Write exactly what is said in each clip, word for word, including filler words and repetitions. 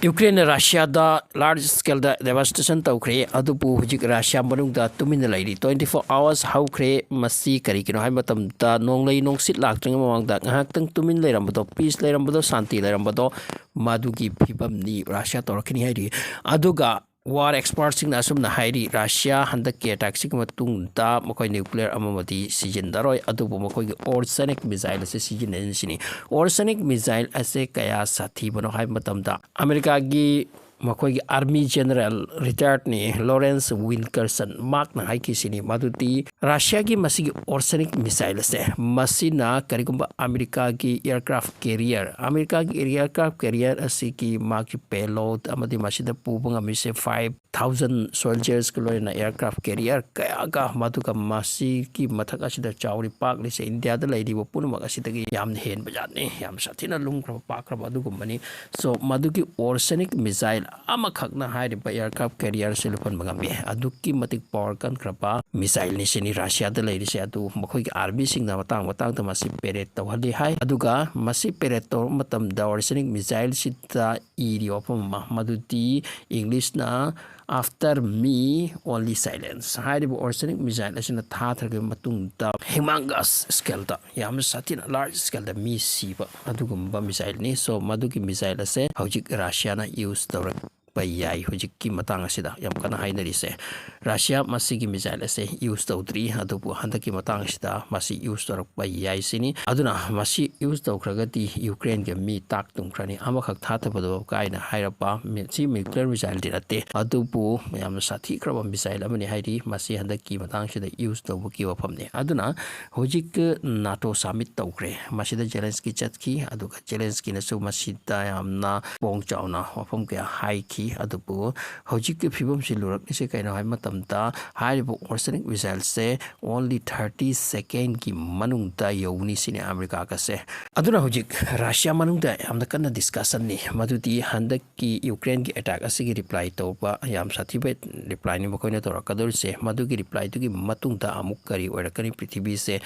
ꯌꯨꯀ꯭ꯔꯦꯟꯅ ꯔꯁꯤꯌꯥꯗ large scale ꯗ devastation ꯇꯧꯈ꯭ꯔꯦ, ꯑꯗꯨꯕꯨ ꯍꯧꯖꯤꯛ ꯔꯁꯤꯌꯥ ꯃꯅꯨꯡꯗ ꯇꯨꯃꯤꯟꯅ ꯂꯩꯔꯤ꯫ Twenty four hours ꯍꯧꯈ꯭ꯔꯦ꯫ ꯃꯁꯤ ꯀꯔꯤꯒꯤꯅꯣ ꯍꯥꯏꯕ ꯃꯇꯝꯗ, ꯅꯣꯡꯂꯩ ꯅꯨꯡꯁꯤꯠ ꯂꯥꯛꯇ꯭ꯔꯤꯉꯩ ꯃꯃꯥꯡꯗ ꯉꯥꯏꯍꯥꯛꯇꯪ ꯇꯨꯃꯤꯟ ꯂꯩꯔꯝꯕꯗꯣ, peace ꯂꯩꯔꯝꯕꯗꯣ, ꯁꯥꯟꯇꯤ ꯂꯩꯔꯝꯕꯗꯣ, ꯃꯗꯨꯒꯤ ꯐꯤꯕꯝꯅꯤ ꯔꯁꯤꯌꯥ ꯇꯧꯔꯛꯀꯅꯤ ꯍꯥꯏꯔꯤ꯫ ꯑꯗꯨꯒ war expertꯁꯤꯡꯅ ꯑꯁꯨꯝꯅ ꯍꯥꯏꯔꯤ, ꯔꯁꯤꯌꯥ ꯍꯟꯗꯛꯀꯤ attackꯁꯤꯒꯤ ꯃꯇꯨꯡꯗ ꯃꯈꯣꯏ nuclear ꯑꯃꯃꯗꯤ ꯁꯤꯖꯤꯟꯅꯔꯣꯏ, ꯑꯗꯨꯕꯨ ꯃꯈꯣꯏꯒꯤ arsenic missile ꯑꯁꯤ ꯁꯤꯖꯤꯟꯅꯅꯤ ꯁꯤꯅꯤ꯫ Arsenic missile ꯑꯁꯦ ꯀꯌꯥ ꯁꯥꯊꯤꯕꯅꯣ ꯍꯥꯏꯕ ꯃꯇꯝꯗ, ꯑꯃꯦꯔꯤꯀꯥꯒꯤ ꯃꯈꯣꯏꯒꯤ army general retiredꯅꯤ Lawrence Wilkerson, ꯃꯍꯥꯛꯅ ꯍꯥꯏꯈꯤꯁꯤꯅꯤ ꯃꯗꯨꯗꯤ ꯔꯁꯤꯌꯥꯒꯤ ꯃꯁꯤꯒꯤ arsenic missile ꯑꯁꯦ, ꯃꯁꯤꯅ ꯀꯔꯤꯒꯨꯝꯕ ꯑꯃꯦꯔꯤꯀꯥꯒꯤ aircraft carrier, ꯑꯃꯦꯔꯤꯀꯥꯒꯤ aircraft carrier ꯑꯁꯤꯒꯤ ꯃꯥꯒꯤ payload ꯑꯃꯗꯤ ꯃꯁꯤꯗ ꯄꯨꯕ ꯉꯝꯃꯤꯁꯦ five thousand soldiersꯀ ꯂꯣꯏꯅꯅ aircraft carrier ꯀꯌꯥꯒ, ꯃꯗꯨꯒ ꯃꯁꯤꯒꯤ ꯃꯊꯛ ꯑꯁꯤꯗ ꯆꯥꯎꯔꯤ ꯄꯥꯛꯂꯤꯁꯦ ꯏꯟꯗꯤꯌꯥꯗ ꯂꯩꯔꯤꯕ ꯄꯨꯝꯅꯃꯛ ꯑꯁꯤꯗꯒꯤ ꯌꯥꯝꯅ ꯍꯦꯟꯕ ꯖꯥꯠꯅꯤ꯫ ꯌꯥꯝ ꯁꯥꯊꯤꯅ ꯂꯨꯝꯈ꯭ꯔꯕ ꯄꯥꯛꯈ꯭ꯔꯕ ꯑꯗꯨꯒꯨꯝꯕꯅꯤ꯫ So, ꯃꯗꯨꯒꯤ arsenic missile ꯑꯃꯈꯛꯅ ꯍꯥꯏꯔꯤꯕ aircraft carrierꯁꯦ ꯂꯨꯞꯍꯟꯕ ꯉꯝꯃꯤ꯫ ꯑꯗꯨꯛꯀꯤ ꯃꯇꯤꯛ power ꯀꯟꯈ꯭ꯔꯕ missileꯅꯤ ꯁꯤꯅꯤ ꯔꯁꯤꯌꯥꯗ ꯂꯩꯔꯤꯁꯦ꯫ ꯑꯗꯨ ꯃꯈꯣꯏꯒꯤ armyꯁꯤꯡꯅ ꯃꯇꯥꯡ ꯃꯇꯥꯡꯗ ꯃꯁꯤ parade ꯇꯧꯍꯜꯂꯤ ꯍꯥꯏ꯫ ꯑꯗꯨꯒ ꯃꯁꯤ parade ꯇꯧꯔꯛꯄ ꯃꯇꯝꯗ arsenic missileꯁꯤꯗ ꯏꯔꯤꯕ ꯋꯥꯐꯝ ꯑꯃ, ꯃꯗꯨꯗꯤ Englishꯅ "After me, only silence"꯫ ꯍꯥꯏꯔꯤꯕ arsenic missile ꯑꯁꯤꯅ ꯊꯥꯊꯔꯕ ꯃꯇꯨꯡꯗ humongous scaleꯗ, ꯌꯥꯝꯅ ꯁꯥꯊꯤꯅ large scaleꯗ ꯃꯤ ꯁꯤꯕ ꯑꯗꯨꯒꯨꯝꯕ missileꯅꯤ꯫ So, ꯃꯗꯨꯒꯤ missile ꯑꯁꯦ ꯍꯧꯖꯤꯛ ꯔꯁꯤꯌꯥꯅ use ꯇꯧꯔꯛꯄ ꯌꯥꯏ꯫ ꯍꯧꯖꯤꯛꯀꯤ ꯃꯇꯥꯡ ꯑꯁꯤꯗ ꯌꯥꯝ ꯀꯟꯅ ꯍꯥꯏꯅꯔꯤꯁꯦ, ꯔꯁꯤꯌꯥ ꯃꯁꯤꯒꯤ missile ꯑꯁꯦ use ꯇꯧꯗ꯭ꯔꯤ, ꯑꯗꯨꯕꯨ ꯍꯟꯗꯛꯀꯤ ꯃꯇꯥꯡ ꯑꯁꯤꯗ ꯃꯁꯤ use ꯇꯧꯔꯛꯄ ꯌꯥꯏ ꯁꯤꯅꯤ꯫ ꯑꯗꯨꯅ ꯃꯁꯤ use ꯇꯧꯈ꯭ꯔꯒꯗꯤ ꯌꯨꯀ꯭ꯔꯦꯟꯒꯤ ꯃꯤ ꯇꯥꯛ ꯇꯨꯝꯈ꯭ꯔꯅꯤ꯫ ꯑꯃꯈꯛ ꯊꯥꯊꯕꯗꯣ ꯀꯥꯏꯅ ꯍꯥꯏꯔꯕ ꯃꯤ-, ꯁꯤ nuclear missileꯗꯤ ꯅꯠꯇꯦ, ꯑꯗꯨꯕꯨ ꯌꯥꯝꯅ ꯁꯥꯊꯤꯈ꯭ꯔꯕ missile ꯑꯃꯅꯤ ꯍꯥꯏꯔꯤ꯫ ꯃꯁꯤ ꯍꯟꯗꯛꯀꯤ ꯃꯇꯥꯡꯁꯤꯗ use ꯇꯧꯕꯒꯤ ꯋꯥꯐꯝꯅꯤ꯫ ꯑꯗꯨꯅ ꯍꯧꯖꯤꯛ NATO summit ꯇꯧꯈ꯭ꯔꯦ꯫ ꯃꯁꯤꯗ Zelensky ꯆꯠꯈꯤ, ꯑꯗꯨꯒ Zelenskyꯅꯁꯨ ꯃꯁꯤꯗ ꯌꯥꯝꯅ ꯄꯣꯡ ꯆꯥꯎꯅ ꯋꯥꯐꯝ ꯀꯌꯥ ꯍꯥꯏꯈꯤ꯫ ꯑꯗꯨꯕꯨ ꯍꯧꯖꯤꯛꯀꯤ ꯐꯤꯕꯝꯁꯤ ꯂꯨꯔꯛꯂꯤꯁꯦ ꯀꯩꯅꯣ ꯍꯥꯏꯕ ꯃꯇꯝꯗ, ꯍꯥꯏꯔꯤꯕ ꯑꯣꯔꯁꯅꯤꯛ ꯃꯤꯁꯥꯏꯜꯁꯦ only thirty secondꯀꯤ ꯃꯅꯨꯡꯗ ꯌꯧꯅꯤ ꯁꯤꯅꯤ ꯑꯃꯦꯔꯤꯀꯥꯒꯁꯦ꯫ ꯑꯗꯨꯅ ꯍꯧꯖꯤꯛ ꯔꯁꯤꯌꯥ ꯃꯅꯨꯡꯗ ꯌꯥꯝꯅ ꯀꯟꯅ ꯗꯤꯁꯀꯁꯟꯅꯤ꯫ ꯃꯗꯨꯗꯤ ꯍꯟꯗꯛꯀꯤ ꯌꯨꯀ꯭ꯔꯦꯟꯒꯤ ꯑꯦꯇꯥꯛ ꯑꯁꯤꯒꯤ ꯔꯤꯄ꯭ꯂꯥꯏ ꯇꯧꯕ ꯌꯥꯝ ꯁꯥꯊꯤꯕ ꯔꯤꯄ꯭ꯂꯥꯏꯅꯤ ꯃꯈꯣꯏꯅ ꯇꯧꯔꯛꯀꯗꯧꯔꯤꯁꯦ꯫ ꯃꯗꯨꯒꯤ ꯔꯤꯄ꯭ꯂꯥꯏꯗꯨꯒꯤ ꯃꯇꯨꯡꯗ ꯑꯃꯨꯛ ꯀꯔꯤ ꯑꯣꯏꯔꯛꯀꯅꯤ? ꯄ꯭ꯔꯤꯊꯤꯕꯤꯁꯦ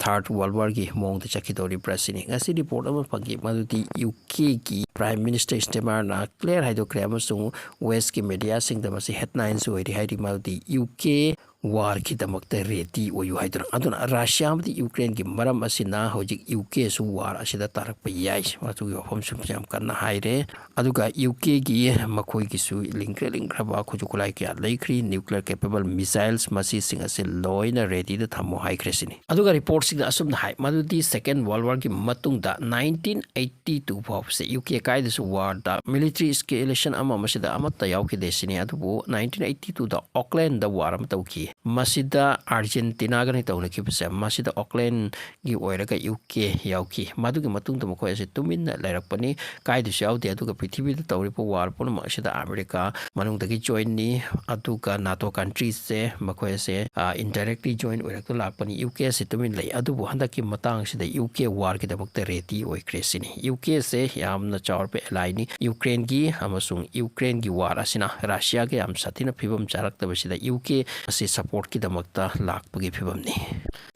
ꯊꯥꯔꯠ ꯋꯥꯔꯜ ꯋꯥꯔꯒꯤ ꯃꯑꯣꯡꯗ ꯆꯠꯈꯤꯗꯧꯔꯤꯕ꯭ꯔꯥ ꯁꯤꯅꯤ꯫ ꯉꯁꯤ ꯔꯤꯄꯣꯔꯠ ꯑꯃ ꯐꯪꯈꯤ, ꯃꯗꯨꯗꯤ ꯌꯨ ꯀꯦꯒꯤ ꯄ꯭ꯔꯥꯏꯝ ꯃꯤꯅꯤꯁꯇꯔ ꯁ꯭ꯇꯦꯃꯥꯔꯅ ꯀ꯭ꯂꯤꯌꯥꯔ ꯍꯥꯏꯗꯣꯛꯈ꯭ꯔꯦ ꯑꯃꯁꯨꯡ ꯋꯦꯁꯀꯤ ꯃꯦꯗꯤꯌꯥꯁꯤꯡꯗ ꯃꯁꯤ ꯍꯦꯗꯂꯥꯏꯟꯁꯨ ꯑꯣꯏꯔꯤ, ꯍꯥꯏꯗꯤ ꯃꯗꯨꯗꯤ ꯌꯨ ꯀꯦ ꯋꯥꯔꯒꯤꯗꯃꯛꯇ ꯔꯦꯗꯤ ꯑꯣꯏꯌꯨ ꯍꯥꯏꯗꯨꯅ꯫ ꯑꯗꯨꯅ ꯔꯁꯤꯌꯥ ꯑꯃꯗꯤ ꯌꯨꯀ꯭ꯔꯦꯟꯒꯤ ꯃꯔꯝ ꯑꯁꯤꯅ ꯍꯧꯖꯤꯛ ꯌꯨ ꯀꯦꯁꯨ ꯋꯥꯔ ꯑꯁꯤꯗ ꯇꯥꯔꯛꯄ ꯌꯥꯏ꯫ ꯃꯗꯨꯒꯤ ꯋꯥꯐꯝꯁꯤꯁꯨ ꯌꯥꯝ ꯀꯟꯅ ꯍꯥꯏꯔꯦ꯫ ꯑꯗꯨꯒ ꯌꯨ ꯀꯦꯒꯤ ꯃꯈꯣꯏꯒꯤꯁꯨ ꯂꯤꯡꯈ꯭ꯔ ꯂꯤꯡꯈ꯭ꯔꯕ ꯈꯨꯠꯁꯨ ꯈꯨꯠꯂꯥꯏ ꯀꯌꯥ ꯂꯩꯈ꯭ꯔꯤ, ꯅ꯭ꯌꯨꯀ꯭ꯂꯤꯌꯔ ꯀꯦꯄꯦꯕꯜ ꯃꯤꯁꯥꯏꯜꯁ ꯃꯁꯤꯁꯤꯡ ꯑꯁꯤ ꯂꯣꯏꯅ ꯔꯦꯗꯤꯗ ꯊꯝꯃꯣ ꯍꯥꯏꯈ꯭ꯔꯦ ꯁꯤꯅꯤ꯫ ꯑꯗꯨꯒ ꯔꯤꯄꯣꯔꯠꯁꯤꯡꯅ ꯑꯁꯨꯝꯅ ꯍꯥꯏ, ꯃꯗꯨꯗꯤ ꯁꯦꯀꯦꯟ ꯋꯥꯔꯜ ꯋꯥꯔꯒꯤ ꯃꯇꯨꯡꯗ ꯅꯥꯏꯟꯇꯤꯟ ꯑꯩꯠꯇꯤ ꯇꯨ ꯐꯥꯎꯕꯁꯦ ꯌꯨ ꯀꯦ ꯀꯥꯏꯗꯁꯨ ꯋꯥꯔꯗ ꯃꯤꯂꯤꯇꯔꯤ ꯏꯁꯀꯦꯂꯦꯁꯟ ꯑꯃ ꯃꯁꯤꯗ ꯑꯃꯠꯇ ꯌꯥꯎꯈꯤꯗꯦ ꯁꯤꯅꯤ꯫ ꯑꯗꯨꯕꯨ ꯅꯥꯏꯟꯇꯤꯟ ꯑꯩꯠꯇꯤ ꯇꯨꯗ ꯑꯣꯛꯂꯦꯟꯗ ꯋꯥꯔ ꯑꯃ ꯇꯧꯈꯤ꯫ ꯃꯁꯤꯗ ꯑꯥꯔꯖꯦꯟꯇꯤꯅꯥꯒꯅꯤ ꯇꯧꯅꯈꯤꯕꯁꯦ꯫ ꯃꯁꯤꯗ ꯑꯣꯛꯂꯦꯟꯒꯤ ꯑꯣꯏꯔꯒ ꯌꯨ ꯀꯦ ꯌꯥꯎꯈꯤ꯫ ꯃꯗꯨꯒꯤ ꯃꯇꯨꯡꯗ ꯃꯈꯣꯏ ꯑꯁꯤ ꯇꯨꯃꯤꯟꯅ ꯂꯩꯔꯛꯄꯅꯤ, ꯀꯥꯏꯗꯁꯨ ꯌꯥꯎꯗꯦ꯫ ꯑꯗꯨꯒ ꯄ꯭ꯔꯤꯊꯤꯕꯤꯗ ꯇꯧꯔꯤꯕ ꯋꯥꯔ ꯄꯨꯝꯅꯃꯛ ꯑꯁꯤꯗ ꯑꯃꯦꯔꯤꯀꯥ ꯃꯅꯨꯡꯗꯒꯤ ꯖꯣꯏꯟꯅꯤ꯫ ꯑꯗꯨꯒ ꯅꯥꯇꯣ ꯀꯟꯇ꯭ꯔꯤꯁꯦ ꯃꯈꯣꯏ ꯑꯁꯦ, ꯑ, ꯏꯟꯗꯥꯏꯔꯦꯛꯂꯤ ꯖꯣꯏꯟ ꯑꯣꯏꯔꯛꯇ ꯂꯥꯛꯄꯅꯤ꯫ ꯌꯨ ꯀꯦ ꯑꯁꯤ ꯇꯨꯃꯤꯟ ꯂꯩ꯫ ꯑꯗꯨꯕꯨ ꯍꯟꯗꯛꯀꯤ ꯃꯇꯥꯡꯁꯤꯗ ꯌꯨ ꯀꯦ ꯋꯥꯔꯒꯤꯗꯃꯛꯇ ꯔꯦꯗꯤ ꯑꯣꯏꯈ꯭ꯔꯦ ꯁꯤꯅꯤ꯫ ꯌꯨ ꯀꯦ ꯑꯁꯦ ꯌꯥꯝꯅ ꯆꯥꯎꯔꯕ ꯑꯦꯂꯥꯏꯅꯤ꯫ ꯌꯨꯀ꯭ꯔꯦꯟꯒꯤ ꯑꯃꯁꯨꯡ ꯌꯨꯀ꯭ꯔꯦꯟꯒꯤ ꯋꯥꯔ ꯑꯁꯤꯅ ꯔꯁꯤꯌꯥꯒ ꯌꯥꯝ ꯁꯥꯊꯤꯅ ꯐꯤꯕꯝ ꯆꯥꯔꯛꯇꯕꯁꯤꯗ ꯌꯨ ꯀꯦ ꯑꯁꯤ ꯁꯄꯣꯔꯠꯀꯤꯗꯃꯛꯇ ꯂꯥꯛꯄꯒꯤ ꯐꯤꯕꯝꯅꯤ꯫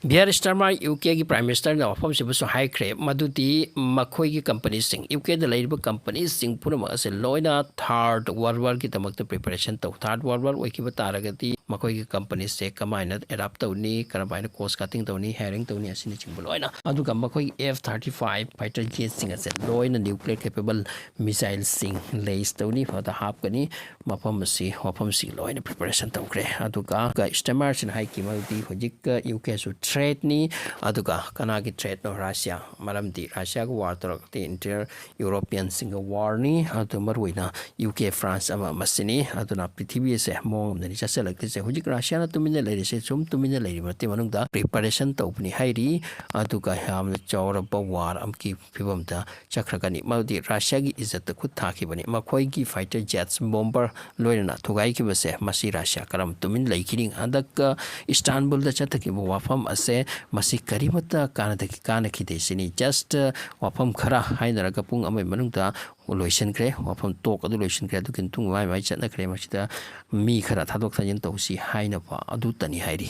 ꯕꯤꯌꯔ ꯁ꯭ꯇꯥꯔꯃꯔ ꯌꯨ ꯀꯦꯒꯤ ꯄ꯭ꯔꯥꯏꯝ ꯃꯤꯅꯤꯁꯇꯔꯅ ꯋꯥꯐꯝꯁꯤꯕꯨꯁꯨ ꯍꯥꯏꯈ꯭ꯔꯦ, ꯃꯗꯨꯗꯤ ꯃꯈꯣꯏꯒꯤ ꯀꯝꯄꯅꯤꯁꯤꯡ, ꯌꯨ ꯀꯦꯗ ꯂꯩꯔꯤꯕ ꯀꯝꯄꯅꯤꯁꯤꯡ ꯄꯨꯝꯅꯃꯛ ꯑꯁꯦ ꯂꯣꯏꯅ ꯊꯥꯔꯠ ꯋꯥꯔꯜ ꯋꯥꯔꯒꯤꯗꯃꯛꯇ ꯄ꯭ꯔꯤꯄꯦꯔꯦꯁꯟ ꯇꯧ꯫ ꯊꯥꯔꯠ ꯋꯥꯔꯜ ꯋꯥꯔ ꯑꯣꯏꯈꯤꯕ ꯇꯥꯔꯒꯗꯤ ꯃꯈꯣꯏꯒꯤ ꯀꯝꯄꯅꯤꯁꯦ ꯀꯃꯥꯏꯅ ꯑꯦꯗꯥꯞ ꯇꯧꯅꯤ, ꯀꯔꯝꯍꯥꯏꯅ ꯀꯣꯁ ꯀꯥꯇꯤꯡ ꯇꯧꯅꯤ, ꯍꯥꯏꯌꯔꯤꯡ ꯇꯧꯅꯤ ꯑꯁꯤꯅꯆꯤꯡꯕ ꯂꯣꯏꯅ꯫ ꯑꯗꯨꯒ ꯃꯈꯣꯏꯒꯤ ꯑꯦꯐ ꯊꯥꯔꯇꯤ ꯐꯥꯏꯚ ꯐꯥꯏꯇꯔ ꯖꯦꯠꯁꯤꯡ ꯑꯁꯦ ꯂꯣꯏꯅ ꯅ꯭ꯌꯨꯀ꯭ꯂꯤꯌꯔ ꯀꯦꯄꯦꯕꯜ ꯃꯤꯁꯥꯏꯜꯁꯤꯡ ꯂꯦꯁ ꯇꯧꯅꯤ, ꯐꯗ ꯍꯥꯞꯀꯅꯤ꯫ ꯃꯐꯝ ꯑꯁꯤ, ꯋꯥꯐꯝꯁꯤ ꯂꯣꯏꯅ ꯄ꯭ꯔꯤꯄꯦꯔꯦꯁꯟ ꯇꯧꯈ꯭ꯔꯦ꯫ ꯑꯗꯨꯒ ꯁ꯭ꯇꯥꯔꯃꯔꯁꯤꯅ ꯍꯥꯏꯈꯤ, ꯃꯗꯨꯗꯤ ꯍꯧꯖꯤꯛ ꯌꯨ ꯀꯦꯁꯨ ꯊ꯭ꯔꯦꯠꯅꯤ꯫ ꯑꯗꯨꯒ ꯀꯅꯥꯒꯤ ꯊ꯭ꯔꯦꯠꯅꯣ? ꯔꯁꯤꯌꯥ꯫ ꯃꯔꯝꯗꯤ ꯔꯁꯤꯌꯥꯒ ꯋꯥꯔ ꯇꯧꯔꯒꯗꯤ ꯏꯟꯇꯤꯌꯔ ꯌꯨꯔꯣꯄꯤꯌꯟꯁꯤꯡꯒ ꯋꯥꯔꯅꯤ꯫ ꯑꯗꯨ ꯃꯔꯨꯑꯣꯏꯅ ꯌꯨ ꯀꯦ, ꯐ꯭ꯔꯥꯟꯁ ꯑꯃ ꯑꯃꯁꯤꯅꯤ꯫ ꯑꯗꯨꯅ ꯄ꯭ꯔꯤꯊꯤꯕꯤ ꯑꯁꯦ ꯃꯑꯣꯡ ꯑꯃꯗꯅꯤ ꯆꯠꯁꯤꯜꯂꯛꯇꯣꯏꯁꯦ꯫ ꯍꯧꯖꯤꯛ ꯔꯁꯤꯌꯥꯅ ꯇꯨꯃꯤꯟꯅ ꯂꯩꯔꯤꯁꯦ ꯁꯨꯝ ꯇꯨꯃꯤꯟꯅ ꯂꯩꯔꯤꯕ ꯅꯠꯇꯦ, ꯃꯅꯨꯡꯗ preparation ꯇꯧꯕꯅꯤ ꯍꯥꯏꯔꯤ꯫ ꯑꯗꯨꯒ ꯌꯥꯝꯅ ꯆꯥꯎꯔꯕ war ꯑꯃꯒꯤ ꯐꯤꯕꯝꯗ ꯆꯠꯈ꯭ꯔꯒꯅꯤ꯫ ꯃꯗꯨꯗꯤ ꯔꯁꯤꯌꯥꯒꯤ ꯏꯖꯠꯇ ꯈꯨꯠ ꯊꯥꯈꯤꯕꯅꯤ꯫ ꯃꯈꯣꯏꯒꯤ fighter jets, bomber ꯂꯣꯏꯅꯅ ꯊꯨꯒꯥꯏꯈꯤꯕꯁꯦ, ꯃꯁꯤ ꯔꯁꯤꯌꯥ ꯀꯔꯝ ꯇꯨꯃꯤꯟ ꯂꯩꯈꯤꯅꯤ? ꯍꯟꯗꯛ, ꯑ, ꯏꯁꯇꯥꯟꯕꯨꯜꯗ ꯆꯠꯊꯈꯤꯕ ꯋꯥꯐꯝ ꯑꯁꯦ, ꯃꯁꯤ ꯀꯔꯤꯃꯠꯇ ꯀꯥꯟꯅꯗ-, ꯀꯥꯟꯅꯈꯤꯗꯦ ꯁꯤꯅꯤ꯫ Just, ꯑ, ꯋꯥꯐꯝ ꯈꯔ ꯍꯥꯏꯅꯔꯒ ꯄꯨꯡ ꯑꯃꯒꯤ ꯃꯅꯨꯡꯗ ꯂꯣꯏꯁꯤꯟꯈ꯭ꯔꯦ꯫ ꯋꯥꯐꯝ talk ꯑꯗꯨ ꯂꯣꯏꯁꯤꯟꯈ꯭ꯔꯦ꯫ ꯑꯗꯨꯒꯤ ꯃꯇꯨꯡ ꯃꯥꯏ ꯃꯥꯏ ꯆꯠꯅꯈ꯭ꯔꯦ꯫ ꯃꯁꯤꯗ ꯃꯤ ꯈꯔ ꯊꯥꯗꯣꯛ ꯊꯥꯖꯤꯟ ꯇꯧꯁꯤ ꯍꯥꯏꯅꯕ ꯑꯗꯨꯇꯅꯤ ꯍꯥꯏꯔꯤ꯫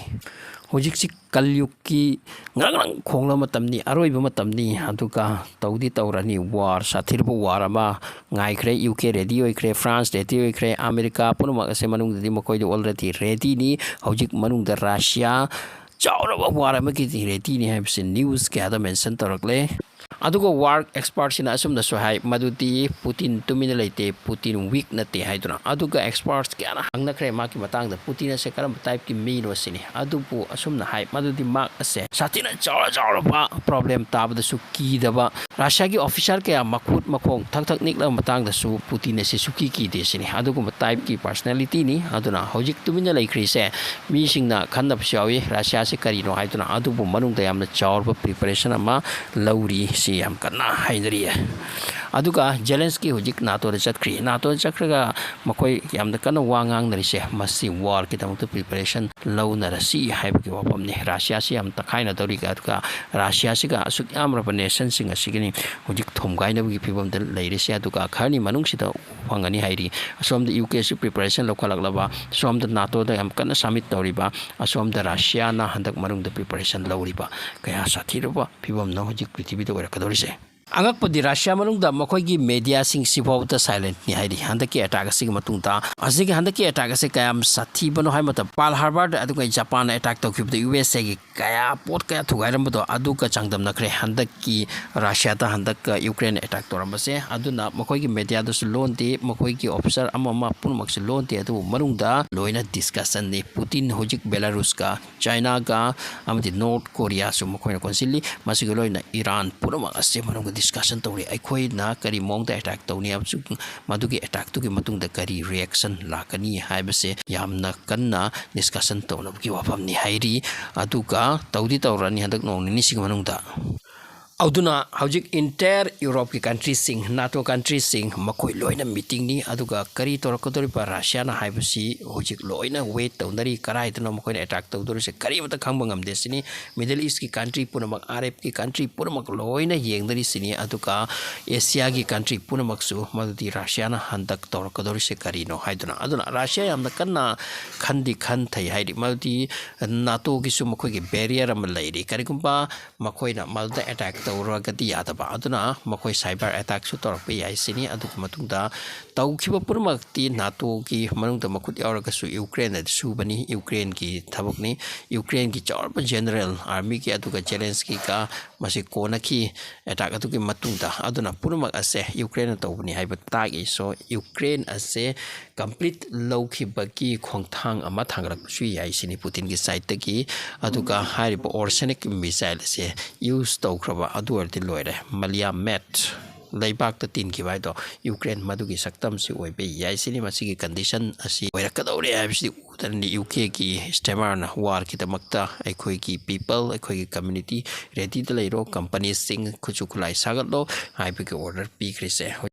ꯍꯧꯖꯤꯛꯁꯤ ꯀꯜꯌꯨꯛꯀꯤ ꯉꯔꯪ ꯉꯔꯪ ꯈꯣꯡꯂꯕ ꯃꯇꯝꯅꯤ, ꯑꯔꯣꯏꯕ ꯃꯇꯝꯅꯤ꯫ ꯑꯗꯨꯒ ꯇꯧꯗꯤ ꯇꯧꯔꯅꯤ꯫ War, ꯁꯥꯊꯤꯔꯕ war ꯑꯃ ꯉꯥꯏꯈ꯭ꯔꯦ꯫ UK ready ꯑꯣꯏꯈ꯭ꯔꯦ, France ready ꯑꯣꯏꯈ꯭ꯔꯦ, ꯑꯃꯦꯔꯤꯀꯥ ꯄꯨꯝꯅꯃꯛ ꯑꯁꯦ ꯃꯅꯨꯡꯗꯗꯤ ꯃꯈꯣꯏꯗꯤ already readyꯅꯤ꯫ ꯍꯧꯖꯤꯛ ꯃꯅꯨꯡꯗ ꯔꯁꯤꯌꯥ ꯆꯥꯎꯔꯕ war ꯑꯃꯒꯤꯗꯤ readyꯅꯤ ꯍꯥꯏꯕꯁꯤ news ꯀꯌꯥꯗ mention ꯇꯧꯔꯛꯂꯦ꯫ ꯑꯗꯨꯒ war expertꯁꯤꯅ ꯑꯁꯨꯝꯅꯁꯨ ꯍꯥꯏ, ꯃꯗꯨꯗꯤ ꯄꯨꯇꯤꯟ ꯇꯨꯃꯤꯟꯅ ꯂꯩꯇꯦ, ꯄꯨꯇꯤꯟ weak ꯅꯠꯇꯦ ꯍꯥꯏꯗꯨꯅ꯫ ꯑꯗꯨꯒ experts ꯀꯌꯥꯅ ꯍꯪꯅꯈ꯭ꯔꯦ ꯃꯥꯒꯤ ꯃꯇꯥꯡꯗ, ꯄꯨꯇꯤꯟ ꯑꯁꯦ ꯀꯔꯝꯕ typeꯀꯤ ꯃꯤꯅꯣ ꯁꯤꯅꯤ꯫ ꯑꯗꯨꯕꯨ ꯑꯁꯨꯝꯅ ꯍꯥꯏ, ꯃꯗꯨꯗꯤ ꯃꯍꯥꯛ ꯑꯁꯦ ꯁꯥꯊꯤꯅ ꯆꯥꯎꯔ ꯆꯥꯎꯔꯕ problem ꯇꯥꯕꯗꯁꯨ ꯀꯤꯗꯕ, ꯔꯁꯤꯌꯥꯒꯤ officer ꯀꯌꯥ ꯃꯈꯨꯠ ꯃꯈꯣꯡ ꯊꯛ ꯊꯛ ꯅꯤꯛꯂꯕ ꯃꯇꯥꯡꯗꯁꯨ ꯄꯨꯇꯤꯟ ꯑꯁꯤ ꯁꯨꯀꯤ ꯀꯤꯗꯦ ꯁꯤꯅꯤ꯫ ꯑꯗꯨꯒꯨꯝꯕ typeꯀꯤ personalityꯅꯤ꯫ ꯑꯗꯨꯅ ꯍꯧꯖꯤꯛ ꯇꯨꯃꯤꯟꯅ ꯂꯩꯈ꯭ꯔꯤꯁꯦ ꯃꯤꯁꯤꯡꯅ ꯈꯟꯅꯕꯁꯨ ꯌꯥꯎꯏ, ꯔꯁꯤꯌꯥꯁꯤ ꯀꯔꯤꯅꯣ ꯍꯥꯏꯗꯨꯅ꯫ ꯑꯗꯨꯕꯨ ꯃꯅꯨꯡꯗ ꯌꯥꯝꯅ ꯆꯥꯎꯔꯕ preparation ꯑꯃ ꯂꯧꯔꯤ, ꯁꯤ ꯌꯥꯝ ꯀꯟꯅ ꯍꯥꯏꯅꯔꯤ꯫ ꯑꯗꯨꯒ ꯖꯦꯂꯦꯟꯁꯀꯤ ꯍꯧꯖꯤꯛ NATOꯗ ꯆꯠꯈ꯭ꯔꯤ꯫ NATOꯗ ꯆꯠꯈ꯭ꯔꯒ ꯃꯈꯣꯏ ꯌꯥꯝꯅ ꯀꯟꯅ ꯋꯥ ꯉꯥꯡꯅꯔꯤꯁꯦ, ꯃꯁꯤ warꯒꯤꯗꯃꯛꯇ preparation ꯂꯧꯅꯔꯁꯤ ꯍꯥꯏꯕꯒꯤ ꯋꯥꯐꯝꯅꯤ꯫ ꯔꯁꯤꯌꯥꯁꯤ ꯌꯥꯝ ꯇꯛꯈꯥꯏꯅꯗꯧꯔꯤ, ꯑꯗꯨꯒ ꯔꯁꯤꯌꯥꯁꯤꯒ ꯑꯁꯨꯛ ꯌꯥꯝꯂꯕ nationꯁꯤꯡ ꯑꯁꯤꯒꯤꯅꯤ ꯍꯧꯖꯤꯛ ꯊꯣꯝꯒꯥꯏꯅꯕꯒꯤ ꯐꯤꯕꯝꯗ ꯂꯩꯔꯤꯁꯦ꯫ ꯑꯗꯨꯒ ꯈꯔꯅꯤ ꯃꯅꯨꯡꯁꯤꯗ ꯐꯪꯒꯅꯤ ꯍꯥꯏꯔꯤ꯫ ꯑꯁꯣꯝꯗ UKꯁꯨ preparation ꯂꯧꯈꯠꯂꯛꯂꯕ, ꯁꯣꯝꯗ NATOꯗ ꯌꯥꯝ ꯀꯟꯅ submit ꯇꯧꯔꯤꯕ, ꯑꯁꯣꯝꯗ ꯔꯁꯤꯌꯥꯅ ꯍꯟꯗꯛ ꯃꯅꯨꯡꯗ preparation ꯂꯧꯔꯤꯕ, ꯀꯌꯥ ꯁꯥꯊꯤꯔꯕ ꯐꯤꯕꯝꯅꯣ ꯍꯧꯖꯤꯛ ꯄ꯭ꯔꯤꯊꯤꯕꯤꯗ ꯑꯣꯏꯔꯛꯀꯗꯧꯔꯤꯁꯦ꯫ ꯑꯉꯛꯄꯗꯤ ꯔꯁꯤꯌꯥ ꯃꯅꯨꯡꯗ ꯃꯈꯣꯏꯒꯤ mediaꯁꯤꯡ ꯁꯤꯐꯥꯎꯕꯗ silentꯅꯤ ꯍꯥꯏꯔꯤ꯫ ꯍꯟꯗꯛꯀꯤ attack ꯑꯁꯤꯒꯤ ꯃꯇꯨꯡꯗ, ꯑꯁꯤꯒꯤ ꯍꯟꯗꯛꯀꯤ attack ꯑꯁꯤ ꯀꯌꯥꯝ ꯁꯥꯊꯤꯕꯅꯣ ꯍꯥꯏꯕ ꯃꯇꯝꯗ, Pearl Harborꯗ ꯑꯗꯨꯒ ꯖꯄꯥꯟꯅ attack ꯇꯧꯈꯤꯕꯗ USAꯒꯤ ꯀꯌꯥ ꯄꯣꯠ ꯀꯌꯥ ꯊꯨꯒꯥꯏꯔꯝꯕꯗꯣ ꯑꯗꯨꯒ ꯆꯥꯡꯗꯝꯅꯈ꯭ꯔꯦ ꯍꯟꯗꯛꯀꯤ ꯔꯁꯤꯌꯥꯗ ꯍꯟꯗꯛ Ukraineꯅ attack ꯇꯧꯔꯝꯕꯁꯦ꯫ ꯑꯗꯨꯅ ꯃꯈꯣꯏꯒꯤ mediaꯗꯁꯨ ꯂꯣꯟꯗꯦ, ꯃꯈꯣꯏꯒꯤ officer ꯑꯃ ꯑꯃ ꯄꯨꯝꯅꯃꯛꯁꯨ ꯂꯣꯟꯗꯦ, ꯑꯗꯨꯕꯨ ꯃꯅꯨꯡꯗ ꯂꯣꯏꯅ discussionꯅꯤ꯫ ꯄꯨꯇꯤꯟ ꯍꯧꯖꯤꯛ Belarusꯀ, Chinaꯒ ꯑꯃꯗꯤ North Koreaꯁꯨ ꯃꯈꯣꯏꯅ ꯀꯣꯟꯁꯤꯜꯂꯤ꯫ ꯃꯁꯤꯒ ꯂꯣꯏꯅ ꯏꯔꯥꯟ ꯄꯨꯝꯅꯃꯛ ꯑꯁꯤ ꯃꯅꯨꯡꯗ ꯗꯤꯁꯀꯁꯟ ꯇꯧꯔꯤ꯫ ꯑꯩꯈꯣꯏꯅ ꯀꯔꯤ ꯃꯑꯣꯡꯗ ꯑꯦꯇꯦꯛ ꯇꯧꯅꯤ ꯑꯃꯁꯨꯡ ꯃꯗꯨꯒꯤ ꯑꯦꯇꯦꯛꯇꯨꯒꯤ ꯃꯇꯨꯡꯗ ꯀꯔꯤ ꯔꯤꯌꯦꯛꯁꯟ ꯂꯥꯛꯀꯅꯤ ꯍꯥꯏꯕꯁꯦ ꯌꯥꯝꯅ ꯀꯟꯅ ꯗꯤꯁꯀꯁꯟ ꯇꯧꯅꯕꯒꯤ ꯋꯥꯐꯝꯅꯤ ꯍꯥꯏꯔꯤ꯫ ꯑꯗꯨꯒ ꯇꯧꯗꯤ ꯇꯧꯔꯅꯤ ꯍꯟꯗꯛ ꯅꯣꯡ ꯅꯤꯅꯤꯁꯤꯒꯤ ꯃꯅꯨꯡꯗ꯫ ꯑꯗꯨꯅ ꯍꯧꯖꯤꯛ ꯏꯟꯇꯥꯌꯔ ꯌꯨꯔꯣꯞꯀꯤ ꯀꯟꯇ꯭ꯔꯤꯁꯤꯡ, ꯅꯥꯇꯣ ꯀꯟꯇ꯭ꯔꯤꯁꯤꯡ, ꯃꯈꯣꯏ ꯂꯣꯏꯅ ꯃꯤꯇꯤꯡꯅꯤ꯫ ꯑꯗꯨꯒ ꯀꯔꯤ ꯇꯧꯔꯛꯀꯗꯧꯔꯤꯕ ꯔꯁꯤꯌꯥꯅ ꯍꯥꯏꯕꯁꯤ ꯍꯧꯖꯤꯛ ꯂꯣꯏꯅ ꯋꯦꯠ ꯇꯧꯅꯔꯤ꯫ ꯀꯗꯥꯏꯗꯅꯣ ꯃꯈꯣꯏꯅ ꯑꯦꯇꯦꯛ ꯇꯧꯗꯧꯔꯤꯁꯦ, ꯀꯔꯤꯃꯇ ꯈꯪꯕ ꯉꯝꯗꯦ ꯁꯤꯅꯤ꯫ ꯃꯤꯗꯜ ꯏꯁꯀꯤ ꯀꯟꯇ꯭ꯔꯤ ꯄꯨꯝꯅꯃꯛ, ꯑꯥꯔ ꯑꯦꯐꯀꯤ ꯀꯟꯇ꯭ꯔꯤ ꯄꯨꯝꯅꯃꯛ ꯂꯣꯏꯅ ꯌꯦꯡꯅꯔꯤꯁꯤꯅꯤ꯫ ꯑꯗꯨꯒ ꯑꯦꯁꯤꯌꯥꯒꯤ ꯀꯟꯇ꯭ꯔꯤ ꯄꯨꯝꯅꯃꯛꯁꯨ ꯃꯗꯨꯗꯤ ꯔꯁꯤꯌꯥꯅ ꯍꯟꯗꯛ ꯇꯧꯔꯛꯀꯗꯧꯔꯤꯁꯦ ꯀꯔꯤꯅꯣ ꯍꯥꯏꯗꯨꯅ꯫ ꯑꯗꯨꯅ ꯔꯁꯤꯌꯥ ꯌꯥꯝꯅ ꯀꯟꯅ ꯈꯟꯗꯤ ꯈꯟꯊꯩ, ꯍꯥꯏꯗꯤ ꯃꯗꯨꯗꯤ ꯅꯥꯇꯣꯒꯤꯁꯨ ꯃꯈꯣꯏꯒꯤ ꯕꯦꯔꯤꯌꯔ ꯑꯃ ꯂꯩꯔꯤ꯫ ꯀꯔꯤꯒꯨꯝꯕ ꯃꯈꯣꯏꯅ ꯃꯗꯨꯗ ꯑꯦꯇꯦꯛ ꯇꯧꯔꯒꯗꯤ ꯌꯥꯗꯕ, ꯑꯗꯨꯅ ꯃꯈꯣꯏ ꯁꯥꯏꯕꯔ ꯑꯦꯇꯦꯛꯁꯨ ꯇꯧꯔꯛꯄ ꯌꯥꯏ ꯁꯤꯅꯤ꯫ ꯑꯗꯨꯒꯤ ꯃꯇꯨꯡꯗ ꯇꯧꯈꯤꯕ ꯄꯨꯝꯅꯃꯛꯇꯤ ꯅꯥꯇꯣꯒꯤ ꯃꯅꯨꯡꯗ ꯃꯈꯨꯠ ꯌꯥꯎꯔꯒꯁꯨ ꯌꯨꯀ꯭ꯔꯦꯟꯅꯗꯤ ꯁꯨꯕꯅꯤ, ꯌꯨꯀ꯭ꯔꯦꯟꯒꯤ ꯊꯕꯛꯅꯤ꯫ ꯌꯨꯀ꯭ꯔꯦꯟꯒꯤ ꯆꯥꯎꯔꯕ ꯖꯦꯅꯔꯦꯜ ꯑꯥꯔꯃꯤꯒꯤ ꯑꯗꯨꯒ ꯖꯦꯂꯦꯟꯁꯀꯤꯒ ꯃꯁꯤ ꯀꯣꯟꯅꯈꯤ꯫ ꯑꯦꯇꯥꯛ ꯑꯗꯨꯒꯤ ꯃꯇꯨꯡꯗ, ꯑꯗꯨꯅ ꯄꯨꯝꯅꯃꯛ ꯑꯁꯦ ꯌꯨꯀ꯭ꯔꯦꯟꯅ ꯇꯧꯕꯅꯤ ꯍꯥꯏꯕ ꯇꯥꯛꯏ꯫ So ꯌꯨꯀ꯭ꯔꯦꯟ ꯑꯁꯦ ꯀꯝꯄ꯭ꯂꯤꯠ ꯂꯧꯈꯤꯕꯒꯤ ꯈꯣꯡꯊꯥꯡ ꯑꯃ ꯊꯥꯡꯒꯠꯂꯛꯄꯁꯨ ꯌꯥꯏ ꯁꯤꯅꯤ ꯄꯨꯇꯤꯟꯒꯤ ꯁꯥꯏꯠꯇꯒꯤ꯫ ꯑꯗꯨꯒ ꯍꯥꯏꯔꯤꯕ ꯑꯣꯔꯁꯦꯅꯤꯛ ꯃꯤꯁꯥꯏꯜ ꯑꯁꯦ ꯌꯨꯁ ꯇꯧꯈ꯭ꯔꯕ ꯑꯗꯨ ꯑꯣꯏꯔꯗꯤ ꯂꯣꯏꯔꯦ꯫ ꯃꯂꯤꯌꯥ ꯃꯦꯠ ꯂꯩꯕꯥꯛꯇ ꯇꯤꯟꯈꯤꯕ ꯍꯥꯏꯗꯣ ꯌꯨꯀ꯭ꯔꯦꯟ ꯃꯗꯨꯒꯤ ꯁꯛꯇꯝꯁꯤ ꯑꯣꯏꯕ ꯌꯥꯏ ꯁꯤꯅꯤ꯫ ꯃꯁꯤꯒꯤ ꯀꯟꯗꯤꯁꯟ ꯑꯁꯤ ꯑꯣꯏꯔꯛꯀꯗꯧꯔꯦ ꯍꯥꯏꯕꯁꯤꯗꯤ ꯎꯗꯅ ꯌꯨ ꯀꯦꯒꯤ ꯁ꯭ꯇꯦꯃꯔꯅ ꯋꯥꯔꯒꯤꯗꯃꯛꯇ ꯑꯩꯈꯣꯏꯒꯤ ꯄꯤꯄꯜ, ꯑꯩꯈꯣꯏꯒꯤ ꯀꯝꯃ꯭ꯌꯨꯅꯤꯇꯤ ꯔꯦꯗꯤꯗ ꯂꯩꯔꯣ, ꯀꯝꯄꯅꯤꯁꯤꯡ ꯈꯨꯠꯁꯨ ꯈꯨꯠꯂꯥꯏ ꯁꯥꯒꯠꯂꯣ ꯍꯥꯏꯕꯒꯤ ꯑꯣꯔꯗꯔ ꯄꯤꯈ꯭ꯔꯤꯁꯦ꯫